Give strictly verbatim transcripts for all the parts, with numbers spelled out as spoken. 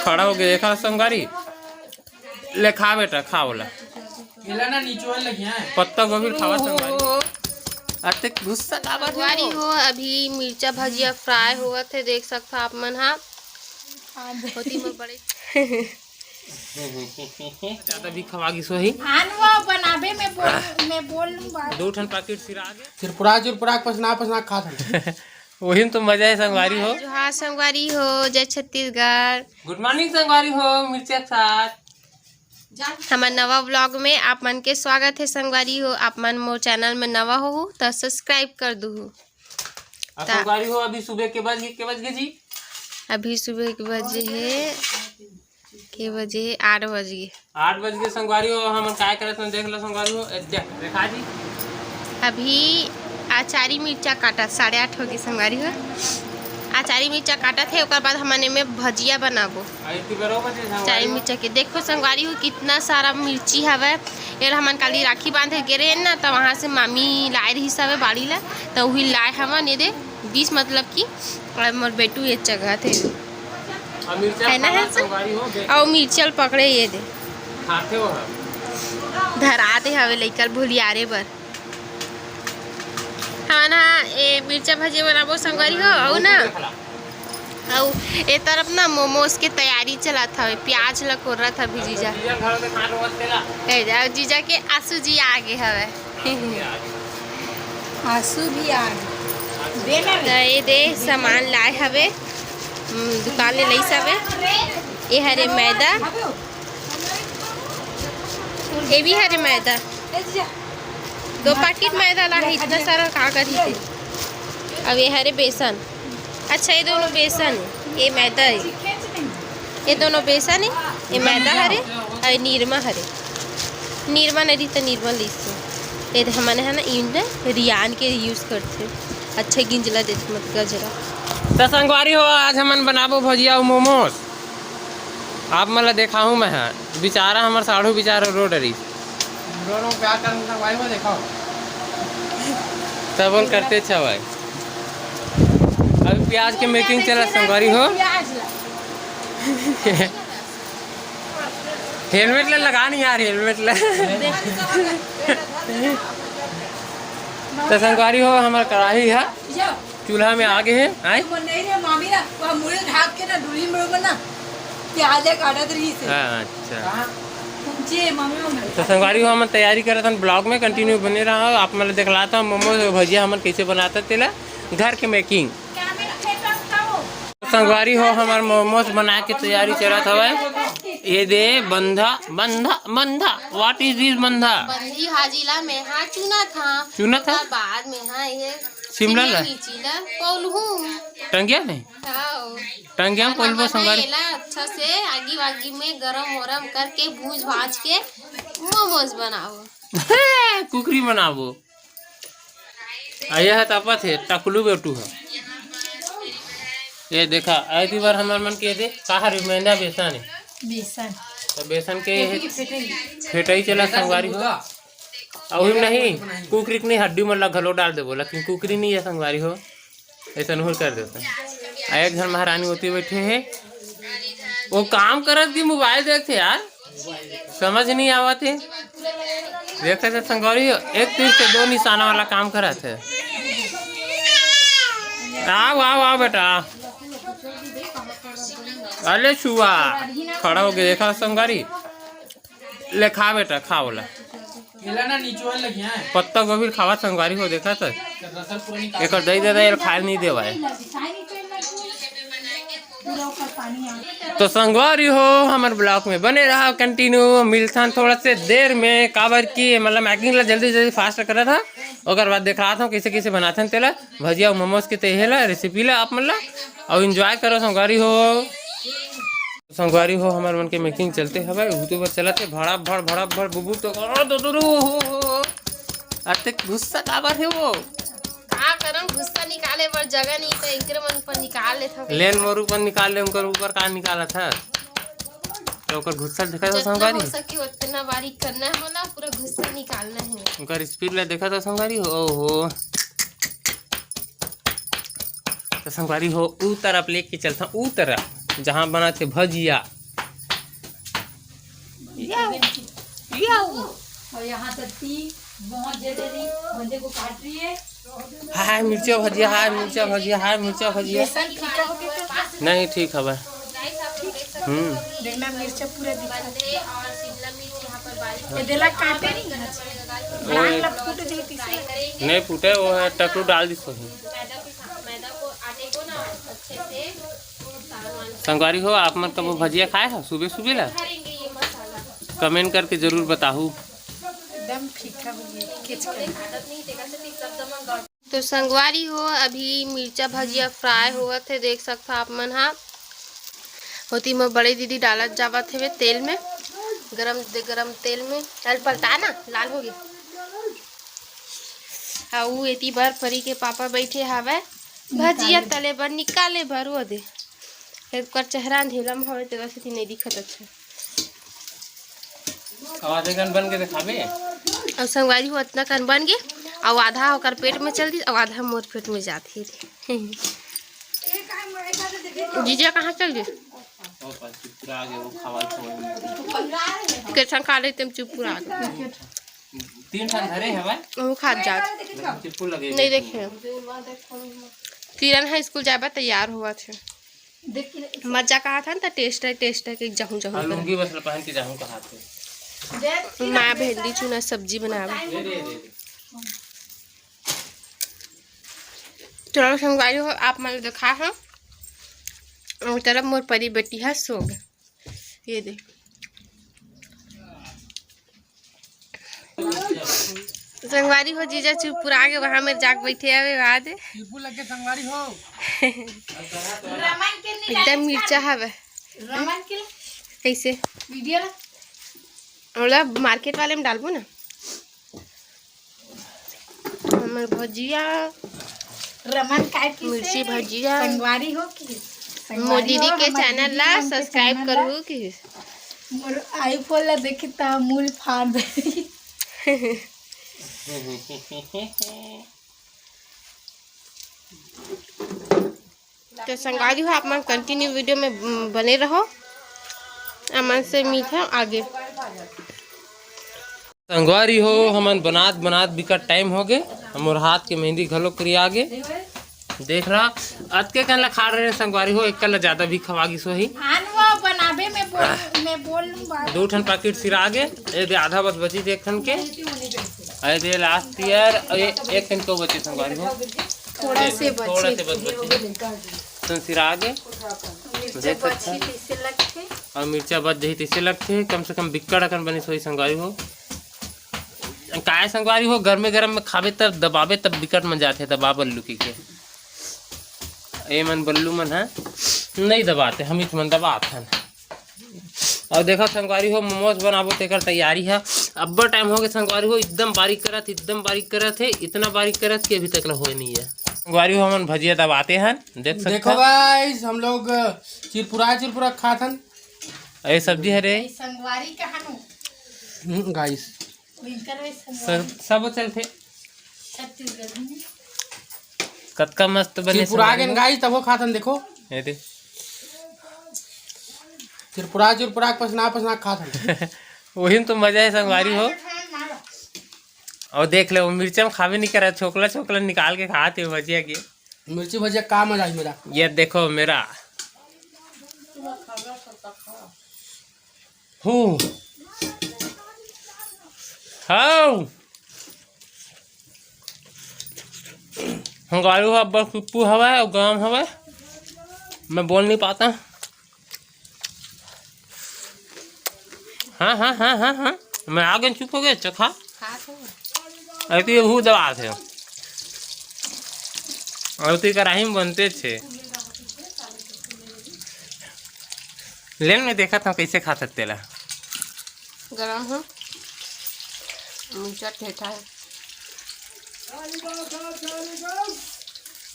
खड़ा होके देखा संगवारी, ले खा बेटा, खा बोला। एला ना निचोड़ लगिया है। पत्ता गोभी खावा संगवारी। अरे ते गुस्सा काबर संगवारी हो? अभी मिर्चा भजिया फ्राई होवत हे, देख सकता आप मन हा। होती में बड़े ज्यादा भी खवा गिस होही। आन वो बनाबे, मैं बोल, मैं बोल लूं बात। दो ठन पैकेट सिरा गे। चिरपुरा चिरपुरा पसना पसना खात हन। वही में तो मजा है संगवारी हो। जोहार संगवारी हो, जय छत्तीसगढ़। गुड मॉर्निंग संगवारी हो, मिर्चा के साथ। हमर नवा व्लॉग में आप मन के स्वागत है संगवारी हो। आप मन मोर चैनल में नवा हो तो सब्सक्राइब कर दूहू। आ ता- संगवारी हो, अभी सुबह के बज के बज गे जी? अभी सुबह के बजे है, के बजे है? आठ बज गे। आठ बज गे संगवारी हो। हमन काय करत हन देख लो संगवारी हो। ए, देख, रेखा जी। अभी आचारी मिर्चा काटत, साढ़े आठ हो गे संगवारी हो। आचारी मिर्चा काटत है, ओकर बाद हमन एमे भजिया बनाबो। आ, इतनी बड़ो बजे संगवारी चारी हो। मिर्चा के देखो संगवारी हो, कितना सारा मिर्ची हवय। एला हमन काली राखी बांधे गे रहेन ना, त वहाँ से मामी लाए रहिस हवय बाड़ी ला, त उही लाए हवन। ये दे बीस, मतलब कि, अ, मोर बेटू ये जगह थे। आ, मिर्चा है ना, खाना है सर? संगवारी हो, देख। अउ मिर्चा ल पकड़े ये दे। खाते हो हम। धरा दे हवे लइका ल भुलियारे बर। हमन हा ए मिर्चा भजिया बनाबो संगवारी हो, अउ ना, अउ ए तरफ ना मोमोज के तैयारी चलत हवे, प्याज ल कोरत हवे जीजा। जीजा घर के खाना रोज तेला। ए, अउ जीजा के आंसू जी आ गे हवे। आंसू भी आ गे। दे ना रे। त ए दे सामान लाए हवे, हम्म, दुकान ले लइस हवे। ए हरे मैदा, ए भी हरे मैदा। दो पैकेट मैदा ला है, इतना सारा का करी थे। अब ये हरे बेसन, अच्छा ये दोनों बेसन, ये मैदा है, ये दोनों बेसन है, ये मैदा हरे और ये निरमा हरे। निरमा नहीं रही तो निरमा लीस। ये हमन है ना, इन रियान के यूज़ करते, अच्छा गिंजला देते मत गजरा। तो संगवारी हो, आज हमन बनाबो भजिया और मोमोज। आप मन ला देखाहूँ मैं ह, बिचारा हमर साढ़ू बिचारा रो डरिस। रो रो प्यार करन संगवारी हो, देखाओ। तब बोल करते अच्छा भाई। अभी प्याज के मेकिंग चला संगवारी हो। प्याज ला। हेलमेट ले लगा नहीं यार, हेलमेट ले। तो संगवारी हो, हमार कढ़ाई है। चूल्हा में आ गे हे, आय? तुम नहीं रे, मामी ना, वहाँ मुड़े ढाक के ना, डुली में बरोबर ना, प्याज काटत रहिस हे। हाँ, अच्छा। जे मामी, मामी। तो संगवारी हो, हमन तैयारी करत हन, ब्लॉग में कंटिन्यू बने रहा। आप मन ला देखलात हन मोमोज और भजिया हमन कैसे बनात हन तेला, घर के मेकिंग। संगवारी हो, हमार मोमोज बना के तैयारी चलत हवय। ये दे बंधा, बंधा, बंधा। What is this बंधा? बंधी भाजी ला मैं हा चुनत हा। चुनत हा? ओकर बाद मैं हा ये शिमला ला? मिर्ची ला पौलहूँ। टंगिया नहीं? हाँ। टंगिया में पौलबो संगवारी। एला अच्छा से आगी वागी में गरम वरम करके भूज भाज के मोमोज बनाओ। कुकरी बनाबो। आ ये ह तपत हे, टकलू बेटू ह। ये देखा, अइती बार हमर मन के दे, का हरे मैदा बेसन हे। बेसन। तो बेसन के फेटई चला संगवारी हो। अउ नहीं, कुकरी के नहीं, हड्डी मन ला घलो डाल देबो, लेकिन कुकरी नहीं है संगवारी हो। ऐसा नहुर कर देता। आ एक झन महारानी होती बैठे हे, वो काम करत की मोबाइल देखते यार, समझ नहीं आवत हे। देखते संगवारी हो, एक तीर से दो निशाना वाला काम करत हे। आओ, आओ, आओ बेटा। अरे छुआ, खड़ा होके देखा संगवारी। ले खा बेटा, खा बोला। एला ना निचोड़ लगिया है। पत्ता गोभी खावा संगवारी हो, देखा तो। रसल पूरा निकाल। एकर दई दे दे, खाए नहीं देवा है। तो संगवारी हो, हमर ब्लॉग में बने रहा कंटिन्यू। मिलथन थोड़ा से देर में, काबर की मतलब मेकिंग ला जल्दी जल्दी फास्ट करा था। ओकर बाद देखात हूँ कैसे कैसे बनाथन तेला, भजिया और मोमोज के। तेहे ला रेसिपी ला आप मन ला, और एंजॉय करो संगवारी हो। संगवारी हो, हमर मन के मेकिंग चलते हवय, उहू तो बस चलत हे, भड़ा भड़, भड़ा भड़, बुबुर तो, ओ, दो, दो, दो, हो, हो, हो। अतेक गुस्सा काबर हे वो? का करम, गुस्सा निकाले बर जगह नहीं, तो एकरे मन पर निकाल लेत हवे। लेन मोर ऊपर निकाल ले, उनकर ऊपर का निकालत हे? तो ओकर गुस्सा देखा था जतना संगवारी? हो सके उतना बारीक करना है मोला, पूरा गुस्सा निकालना है। उनकर स्पीड ला देखा था संगवारी हो, ओहो। तो संगवारी हो, ऊ तरफ लेके चलता, ऊ तरफ, जहाँ बना थे भजिया। और यहाँ तक कि बहुत जल्दी बंदे को काट रही है। हाय मिर्चा भजिया, हाय मिर्चा भजिया, हाय मिर्चा भजिया। बेसन फीका हो गया क्या? नहीं, ठीक हवय। हम्म। देखना, मिर्चा पूरा दिखा। ये देला काटे नहीं ना। ओए। लाल ला फूट जाई तीसरे। नहीं फूटे, वो है टकलू डाल दिस वही। संगवारी हो, आप मन कबो भजिया खाए हो सुबह सुबह ला? कमेंट करके जरूर बताहू। एकदम फीका हो गया, केचका। तो संगवारी हो, अभी मिर्चा भजिया फ्राई होवत हे, देख सकथो आप मन हा। होती में बड़े दीदी डालत जावत हेवे तेल में, गरम दे गरम तेल में। चल पलटा ना, लाल हो गया। अउ एती बर परी के पापा बैठे हावय भजिया तले बर, निकाले बर वो दे। एक कर चेहरा अंधेला में हवे, तेकर सेती नहीं दिखत अच्छा। आवाज कन बन के दिखाबे। अउ संगवारी हो, अतना कन बन गे, अउ आधा ओकर पेट में चल दिस, अउ आधा मोर पेट में जात हे। जीजा कहाँ चल दिस? वो पास चुप पूरा आ गया, वो खवाल खवाल। के संग खा लेते हम चुप पूरा आ गया। तीन ठन धरे हवय। वो खात जात। चिप्पू लगे नहीं देखे। किरण ह स्कूल जाए बर तैयार होवत हे। मजा कहा था ना, टेस्ट है, टेस्ट है कि जाहूं जाहूं हाँ, करे। लुंगी बस पहन के जाहूं कहा थे। मैं भेंडी चुना सब्जी बनावे। दे, दे, दे, दे। चलो संगवारी हो, आप मन दिखा हो। और तरफ मोर परी बेटी है सो गए। ये दे। संगवारी हो, जीजा चुप पूरा आगे वहां मेरे जाके बैठे हवे बाद। टीपू लगे संगवारी हो। एकदम मिर्चा हवे। रमन के कैसे? वीडियो ला। ओला मार्केट वाले में डालबो ना। हमर भजिया, रमन काय की मिर्ची से भजिया। संगवारी हो कि मोर संगवारी दीदी हो, के हमर चैनल दीदी ला मन के सब्सक्राइब चैनल ला। करहू कि। मोर आईफोन ला देखी त मूल फाड़ दे। तो संगवारी हो, आप मन कंटिन्यू वीडियो में, उम, बने रहो। अमन से मिलत है आगे। संगवारी हो, हमन बनात बनात बिकट टाइम हो गे। हमर हाथ के मेहंदी घलो करिया गे। देख रहा, अतके कन ला खा रहे संगवारी हो, एक कन ला ज्यादा भी खवा गिस होही। आन वो बनाबे में बोल, में बोल लूं बात। दो ठन पैकेट सिरा गे, ए दे आधा बस बची एक ठन के। ए दे लास्ट ईयर, ए, एक ठन को बची संगवारी हो। थोड़ा से बचे। थोड़ा से बस बचे। तुम सिरा गे। मिर्चा देख सकते बची हैं। तैसे लगथे। और मिर्चा बच जाही तैसे लगथे, कम से कम बिक्कट अकन बनिस होही संगवारी हो। काय संगवारी हो, गरमे गरम में खाबे तब दबाबे तब बिकट मजा आथे, दबा बल्लू की के। ए मन बल्लू मन है, नहीं दबाते, हम इच मन दबात हन। और देखो संगवारी हो, मोमोज बनाबो तेकर तैयारी है। अब्बड़ टाइम हो गए संगवारी हो, एकदम बारीक करत, एकदम बारीक करत है, इतना बारीक करत कि अभी तक ला होए नहीं है। संगवारी हो, हमन भजिया दबाते हैं, देख सकते देखो हैं। गाइस, हम लोग चिरपुरा चिरपुरा खात हन। अरे सब्जी है रे। संगवारी कहाँ नु? हम्म, गाइस। विंकर में संगवारी। सब, सब चलते। छत्तीसगढ़ में। कतका मस्त बने चिरपुरा संगवारी गेन हो। गाइस, तबो खात हन देखो। ये दे। चिरपुरा चिरपुरा के पसना पसना खात हन। वही में तो मजा है संगवारी हो। और देख ले, वो मिर्चा में खाबे नहीं करा, छोकला छोकला निकाल के खात है भजिया के। मिर्ची भजिया का मजा है मेरा। ये देखो मेरा। हो। हाँ। संगवारी हो, अब्बड़ सुप्पू हवय अउ गरम हवय, मैं बोल नहीं पाता। हाँ, हाँ, हाँ, हाँ, हाँ, मैं आ गया, चुप हो गया, चखा। खात हो। अरे तो ये हू दबा थे। अउ तो ये कढ़ाई में बनते थे। लेन में देखा था कैसे खा सकते ला। गरम हो, मिर्चा ठेठा है।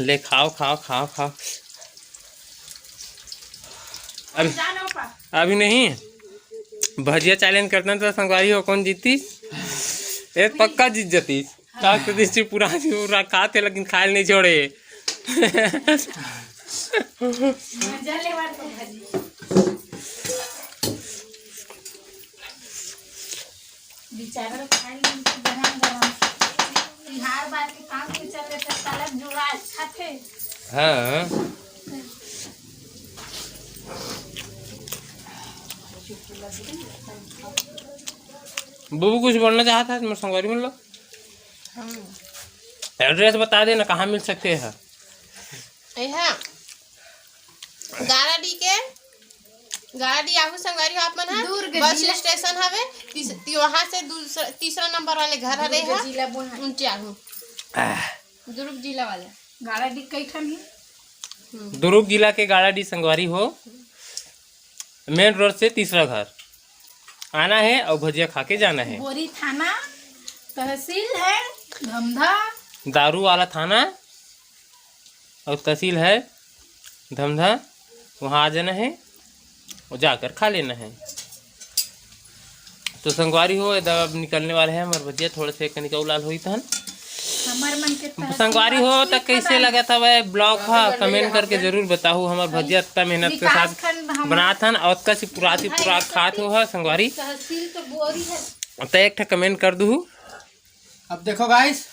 ले खाओ, खाओ, खाओ, खाओ। अभी, अभी नहीं, भजिया चैलेंज करता तो संगवारी हो, कौन जीतीस? ए, पक्का जीत जातीस। ताक तो दिस पूरा, पूरा खाते, लेकिन खाए नहीं छोड़े। मजा लेवा तो भाजी। हाँ। बुबू कुछ बोलना चाहत हे मोर संगवारी मन ला? एड्रेस बता देना, कहाँ मिल सकथे? एहा गाराडीह के, गाराडीह आहू संगवारी हो आप मन ह। दुर्ग बस जिला। स्टेशन हवे, तीस-, ती-, वहाँ से दूसरा, तीसरा नंबर वाले घर हरे दुर्ग ह, जिला बोल। उनचे आहू। दुर्ग जिला वाले। गाराडीह कई ठन हे? दुर्ग जिला के गाराडीह संगवारी हो, मेन रोड से तीसरा घर आना हे अउ भजिया खा के जाना हे। बोरी थाना, तहसील हे धमधा। दारू वाला थाना अउ तहसील हे धमधा, वहाँ आ जाना हे अउ जाकर खा लेना हे। तो संगवारी हो, एदा अब निकलने वाले हे हमर भजिया, थोड़ा से कनिका लाल होई तहन। हमर मन के तहसील संगवारी हो, त कइसे लगत हवय ब्लॉग ह, कमेंट करके जरूर बताहू। हमर भजिया अतना मेहनत के साथ बनात हन, अउ अतका से पुरात ही पुरात खात हो ह संगवारी। तहसील तो बोरी हे। त एक ठा कमेंट कर दूहू। अब देखो गाइस,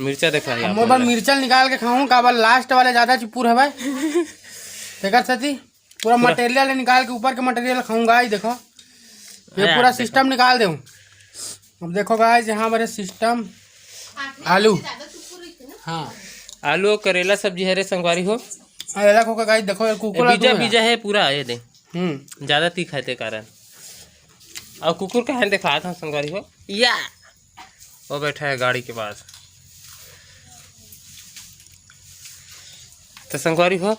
मिर्चा देखा है हम आप मोर बर मन ला। मिर्चा निकाल के खाहूँ, काबर लास्ट वाले ज्यादा चिपुर हवय। तेकर सेती पूरा पूरा। मटेरियल निकाल के, ऊपर के मटेरियल खाहूँ गाइस। देखो, ये अरे पूरा यार, सिस्टम निकाल देहूँ। अब देखो गाइस, यहाँ हमारे सिस्टम आलू। हाँ, आलू अउ करेला सब्जी हरे संगवारी हो। अरे देखो गाइस, देखो ये कुकुर बीजा, बीजा है पूरा, ये दे। हम्म। ज्यादा तीखा है ते कारण। अउ कुकुर का है, देखा था संगवारी हो। या। वो बैठा है गाड़ी के पास। तो संगवारी हो,